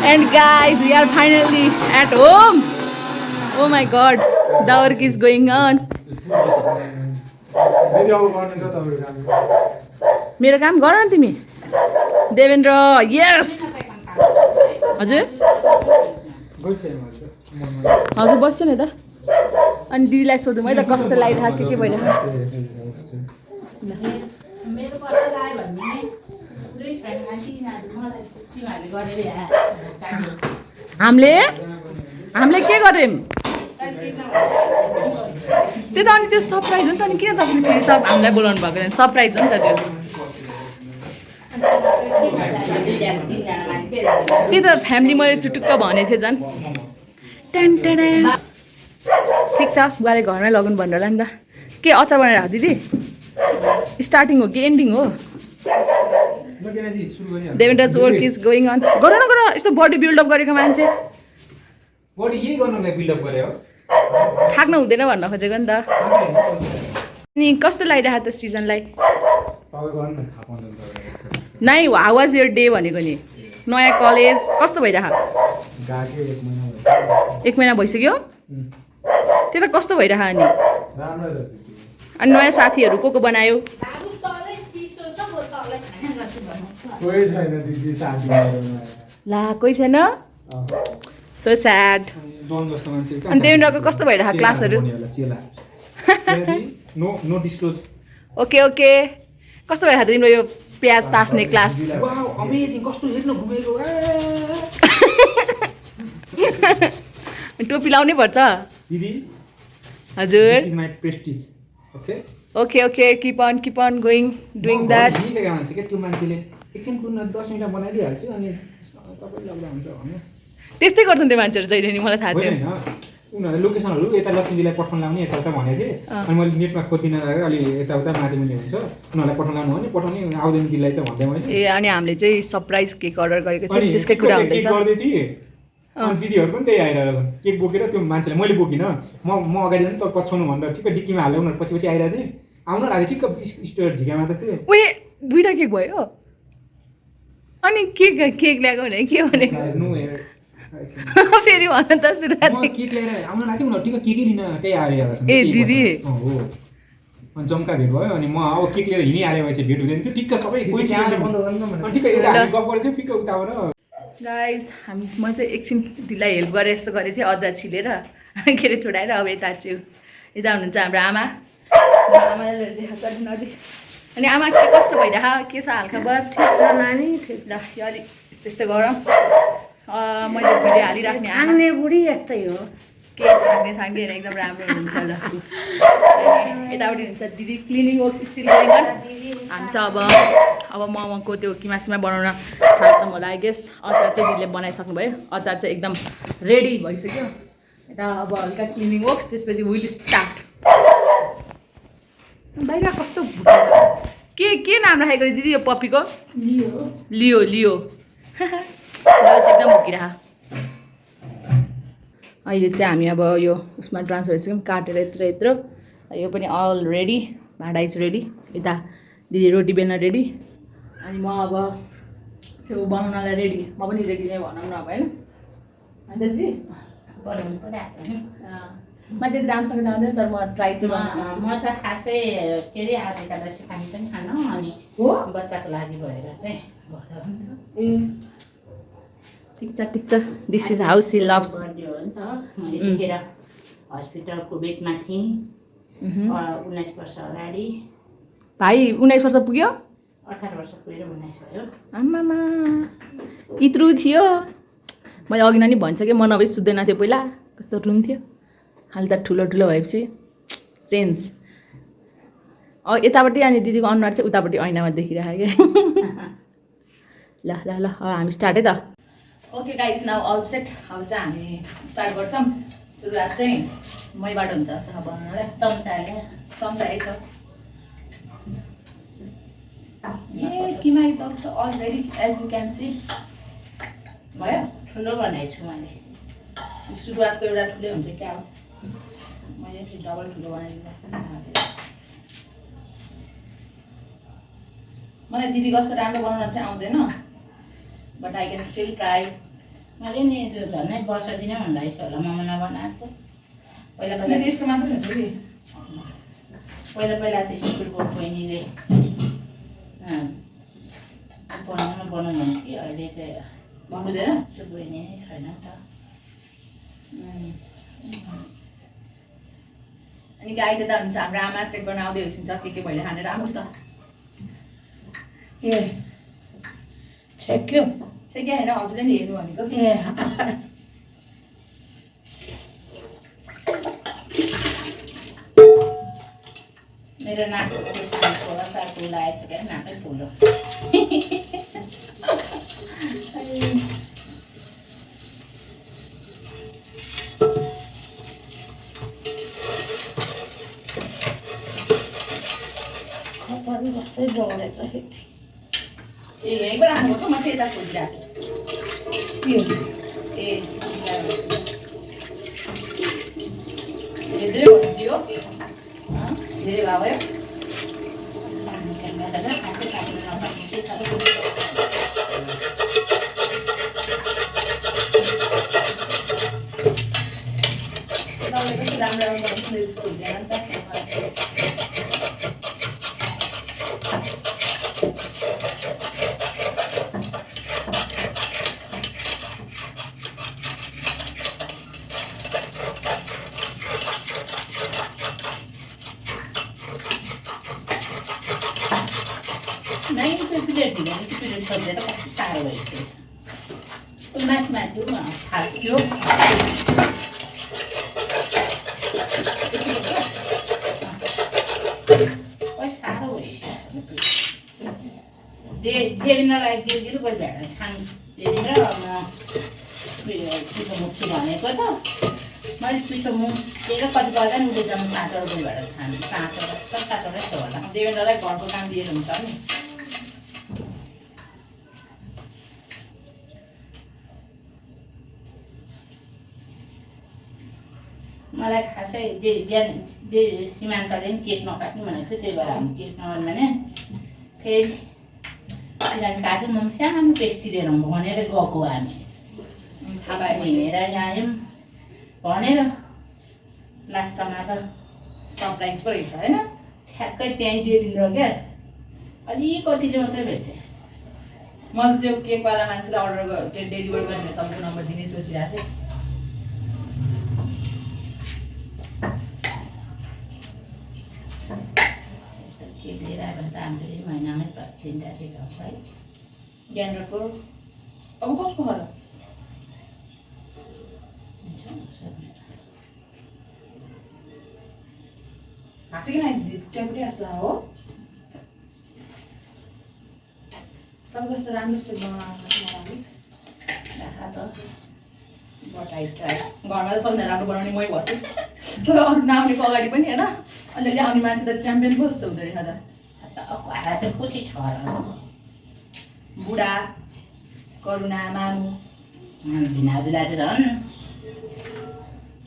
And guys, we are finally at home. Oh my god, the work is going on. मेरो काम गर न तिमी देवेन्द्र यस हजुर हजुर बस्छु नि त अनि दिदीलाई सोधौँ है त कस्तो लागिरहेको के भइरहेको हामीले के गर्यौँ त्यो त अनि त्यो सरप्राइज हो नि त अनि किन तपाईँले फेरि सब हामीलाई बोलाउनु भएको सरप्राइज हो नि त त्यो त फ्यामिली मैले चुटुक्क भनेको थिएँ झन् टेन टेन ठिक छ बुवाले घरमै लगाउनु भनेर होला नि त के अचार बनाएर दिदी स्टार्टिङ हो कि एन्डिङ हो देवेन्द्र's work is going on गर न गर यस्तो बडी बिल्डअप गरेको मान्छे बडी यही गर्नलाई बिल्डअप गरे हो थाक्न हुँदैन भन्न खोजेको नि त अनि कस्तो लागिरहेको त सिजनलाई नाइ हाउ वाज योर डे भनेको नि नयाँ कलेज कस्तो भइरहेको एक महिना भइसक्यो त्यो त कस्तो भइरहेको अनि नयाँ साथीहरू को बनायो ला कोही छैन सो स्याड अनि देवेन्द्रको कस्तो भइरहेको क्लासहरू ओके ओके कस्तो भइरहेको तिम्रो यो प्याज तास्ने क्लास टोपी लाउनै पर्छ हजुर okay okay keep on going doing that त्यस्तै गर्छन् त्यो मान्छेहरू जहिले नि मलाई थाहा थियो उनीहरूले लोकेसनहरू यता लक्ष्मीजीलाई पठाउन लाउने यताउता भनेको थिएँ अनि मैले नेटमा खोजिदिन अलि यताउता माथि मुनि हुन्छ उनीहरूलाई पठाउन लानु भने पठाउने आउँदैन दिदीलाई त भन्दै मैले ए अनि हामीले चाहिँ सरप्राइज केक अर्डर गरेको थियौँ त्यसकै कुरा हुँदैछ गर्दै थिएँ अनि दिदीहरू पनि त्यही आइरहेको केक बोकेर त्यो मान्छेले मैले बोकिनँ म अगाडि जान्छु त पछाउनु भनेर ठिक्क डिक्कीमा हालेर उनीहरू पछि आइरहेको थिएँ आउन लाग्यो ठिक्क स्टोर झिकामा त थियो उयो दुईवटा केक भयो अनि केक ल्याएको भने के भने फेरि भन त सुरुवात केक ल्याएर आउन लाग्यो उनीहरू ठिक्क के लिन त्यही आएर ए दिदी हो अनि जम्का भेट भयो अनि म अब केक लिएर हिँडिहालेँ पछि भेट हुँदैन थियो ठिक्क सबै ठिक्क यता हामी गफ गरेको थियौँ ठिक्क उताबाट गाइज म चाहिँ एकछिन दिदीलाई हेल्प गरेँ जस्तो गरेको थिएँ अदुवा छिलेर के अरे छोडाएर अब यता छु यता हुनुहुन्छ हाम्रो आमा आमाले देखाएको नजिक अनि आमा के कस्तो भइरहेको के छ हालखबर ठिक छ नानी ठिक ल यो अलिक त्यस्तो गरौँ मैले भिडियो हालिराख्ने आउने बुढी यस्तै हो केही थाङ्ने साङ्ने एकदम राम्रो हुनुहुन्छ ल यतापट्टि हुन्छ दिदी cleaning work still going on हामी चाहिँ अब मोमोको त्यो किमासिमा बनाउन थाल्छौँ होला आई गेस अचार चाहिँ दिदीले बनाइसक्नु भयो अचार चाहिँ एकदम रेडी भइसक्यो यता अब हल्का क्लिनिङ वर्क्स त्यसपछि विल स्टार्ट बाहिर कस्तो के नाम राखेको दिदी यो पप्पीको लियो लियो चाहिँ एकदम भुकिरह अहिले चाहिँ हामी अब यो उसमा ट्रान्सफर भइसक्यौँ काटेर यत्रो यो पनि अल रेडी भाँडा इज रेडी यता दिदी रोटी बेल्न रेडी अनि म अब त्यो बनाउनलाई रेडी म पनि रेडी नै भनौँ न अब होइन अन्त दिदी बनाउनु परिहाल्छ म त्यति राम्रोसँग जान्दैन तर म ट्राई चाहिँ गर्न म त खासै के अरे आज एकादशी पानी पनि खानु अनि हो बच्चाको लागि भएर चाहिँ ए ठिक छ this is how she loves birthday हो नि त मैले त्यतिखेर हस्पिटलको बेडमा थिएँ 19 वर्ष अगाडि भाइ 19 वर्ष पुग्यो 18 वर्ष पुगेर 19 भयो आमामा इत्रु थियो मैले अघि नै भन्छ कि म नभए सुत्दैन थियो पहिला कस्तो रुन्थ्यो अहिले त ठुलो भएपछि चेन्ज यतापट्टि अनि दिदीको अनुहार चाहिँ उतापट्टि ऐनामा देखिरहेको क्या ल हामी स्टार्ट है त okay guys now all set अब चाहिँ हामी स्टार्ट गर्छौँ सुरुवात चाहिँ मैबाट हुन्छ जस्तो बनाउनलाई चम्चा छ a keema is also already as you can see भयो ठुलो बनाएको छु मैले सुरुवातको एउटा ठुलै हुन्छ क्या हो मैले डबल ठुलो बनाइदिनु मलाई दिदी कस्तो राम्रो बनाउन चाहिँ आउँदैन but I can still try मैले नि त्यो झन् वर्ष दिनै हुँदो रहेछ होला मोमो नबनाएको पहिला पहिला यस्तो मात्रै हुन्छ कि पहिला त स्कुलको बहिनीले बनाउनु भन्यो कि अहिले चाहिँ भन्नुहुँदैन त्यो बहिनी नै छैन त अनि गाई त हुन्छ हाम्रो आमा चाहिँ बनाउँदै होइसिन्छ के भइले खाने राम्रो त ए छेक्यो चाहिँ के होइन हजुरले नि हेर्नु भनेको ए मेरो नाक छोरा सार्को लगाएछ क्या नाकै ठुलो जस्तै डढेछ ए यहीँबाट हाल्नुपर्छ म चाहिँ यता खोजिरहेको ए धेरै भनिदियो धेरै भयो राम्रो राम्रो जस्तो हुँदैन नि त सब्जी त कति साह्रो भइसकेछ माथि माथि थाल्थ्यो कति साह्रो भइसकेछ देवीन्द्रलाई दिदी कोही भेडा छान देवीन्द्र म पिठो मुख्छु भनेको त मैले पिठो मुखेर कति गर्दा नि उसले जम्मा 5वटा कोही भेडा छान 5वटा छ होला देवेन्द्रलाई घरको काम दिएर हुन्छ नि मलाई खासै सीमान्तले पनि केक नकाट्नु भनेको थियो त्यही भएर हामी केक नगर्नु भने फेरि किनभने काट्यो म सानो पेस्टी लिएर भनेर गएको हामी हिँडेर आयौँ भनेर लास्टमा त सरप्राइज पो रहेछ होइन ठ्याक्कै त्यहीँ दिइदिनु क्या अलिकति चाहिँ मात्रै भेटेँ मैले त्यो केकवाला मान्छेलाई अर्डर त्यो डेलिभर गर्ने तपाईँको नम्बर दिने सोचिरहेको थिएँ केक लिएर आयो भने त हामीले महिनामै 3टा केक आउँछ है ज्ञानरको अब कसको घर हाँसी किन टेम्परी जस्तो हो तपाईँ कस्तो राम्रो से बनाउनु बटाई ट्राई घरमा त सबैभन्दा राम्रो बनाउने मै भन्छु अरू नआउनेको अगाडि पनि होइन अलिअलि आउने मान्छे त च्याम्पियन पो जस्तो हुँदो रहेछ त घरा चाहिँ पछि छ र बुढा करुणा मामु भिनाजुलाई त झन्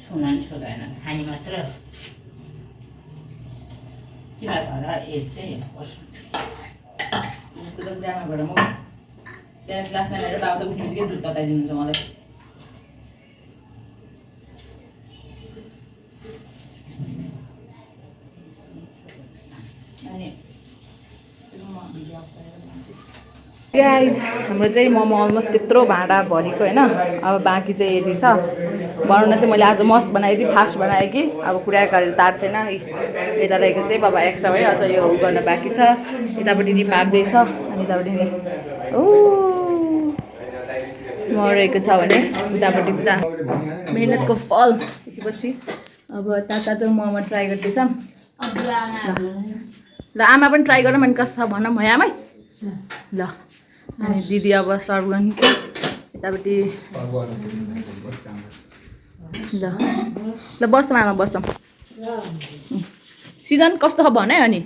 छुन नि छुँदैन खाने मात्र तिमीहरू घर एक चाहिँ पर्छ उसको त बुढामाबाट म त्यहाँ क्लासमा मेरो बाबा त उठ्ने बित्तिकै दुध बताइदिनुहुन्छ मलाई गाइस हाम्रो चाहिँ मोमो अलमोस्ट त्यत्रो भाँडा भरेको होइन अब बाँकी चाहिँ यति छ बनाउन चाहिँ मैले आज मस्त बनाइदिएँ फास्ट बनाएँ कि अब कुरा गरेर तार छैन यता रहेको चाहिँ बाबा एक्स्ट्रा भयो अझ यो गर्न बाँकी छ यतापट्टि नि पाक्दैछ अनि यतापट्टि नि मरेको छ भने उतापट्टि चाहिँ मेहनतको फल पछि अब ताता त मोमो ट्राई गर्दैछ ल आमा पनि ट्राई गरौँ अनि कस्तो छ भनौँ है आमै ल अनि दिदी अब सर्भ गर्नुहुन्छ यतापट्टि ल ल बसौँ आमा बसौँ सिजन कस्तो छ भन है अनि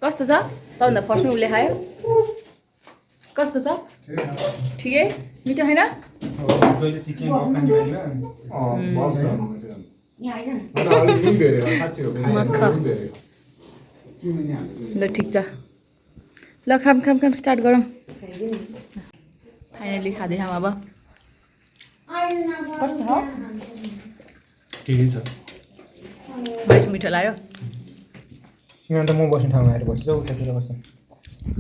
कस्तो छ सबभन्दा फर्स्टमा उसले खायो कस्तो छ ठिकै मिठो होइन ल ठिक छ ल खाम स्टार्ट गरौँ फाइनली खाँदैछौँ अब कस्तो हो ठिकै छ मलाई मिठो लाग्यो तिमी अन्त म बस्ने ठाउँमा आएर बस्छ उतातिर बस्छ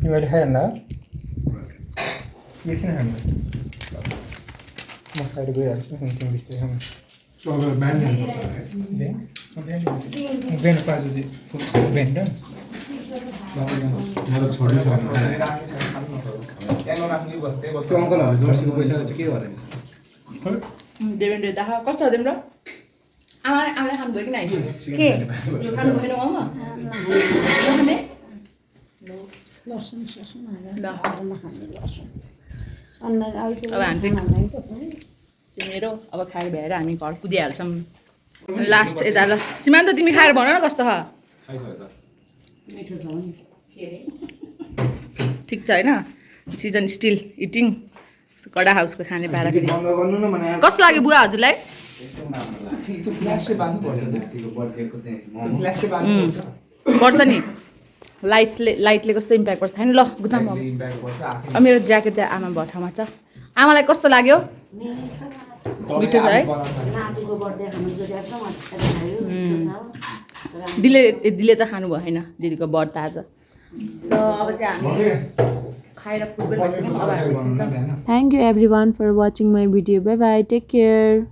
तिमीहरूले खाइहाल्ला के किन खानु म खाएर गइहाल्छु तिमी बिस्तारै खानु बिहान 5 बजी बिहान र मेरो छोडी छ त्यो अङ्कलहरू जर्सीको पैसा चाहिँ के गर्ने देवेन्द्र दाखा कस्तो हो तिम्रो आमाले खानुभयो कि नै के खानु भएन आमा खाने लसुन ससुन ल। हालेर नखाने लसुन अन्ना आउँछ अब हामी मेरो अब खाएर भ्याएर हामी घर कुदिहाल्छौँ लास्ट यता ल सीमान्त तिमी खाएर भन न कस्तो छ मिठो छ नि के अरे ठिक छ होइन सिजन स्टिल इटिङ कडा हाउसको खाने पाउँदाखेरि बन्द गर्नु न भने कस्तो लाग्यो बुवा हजुरलाई त्यो फ्ल्यास चाहिँ बाँध्नु पर्छ व्यक्तिको बर्थडेको चाहिँ मोमो फ्ल्यास चाहिँ बाँध्नु पर्छ पर्छ नि लाइटले कस्तो इम्प्याक्ट पर्छ थाहा नि ल गुजाम इम्प्याक्ट पर्छ आफै अब मेरो ज्याकेट चाहिँ आमा भठामा छ आमालाई कस्तो लाग्यो मिठो छ है नातिको बर्थडे खानु गयो एकदम मजाले खायो मिठो छ दिदीले त खानु भएन दिदीको व्रत आज ल अब चाहिँ हामी खाएर फुटबल भइसक्यो अब हामी Thank you everyone for watching my video. Bye bye. Take care.